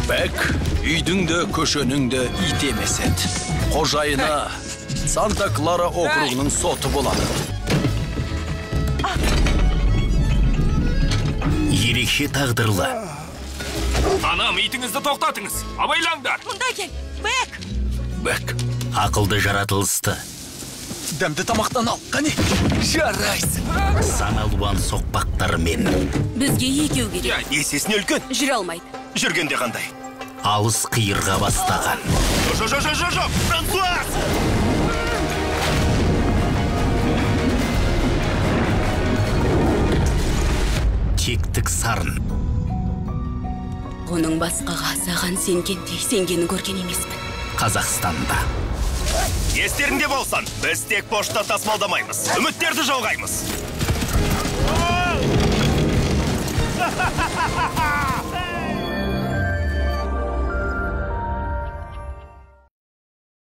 Бэк үйдің де көшенің де ит емес еді. Қожайыны Санта-Клара округының соты болады. Ерекше тағдырлы. Анам, итіңізді тоқтатыңыз. Абайлаңдар. Мұнда кел. Бэк. Бэк. Ақылды жаратылысты. Дәмді тамақтан ал. Қане. Жарайсың. Сан алуан соқпақтармен. Бізге екеу керек. Есесіне үлкен. Жүре алмайды. Жүргенде қандай? Алыс қиырға бастаған. Жоқ, Франсуаз! Тектік сарын. Оның басқаға саған сенгендей сенгенін көрген емеспін. Қазақстанда. Естеріңде болсын, біз тек пошта тасымалдамаймыз, үміттерді жалғаймыз.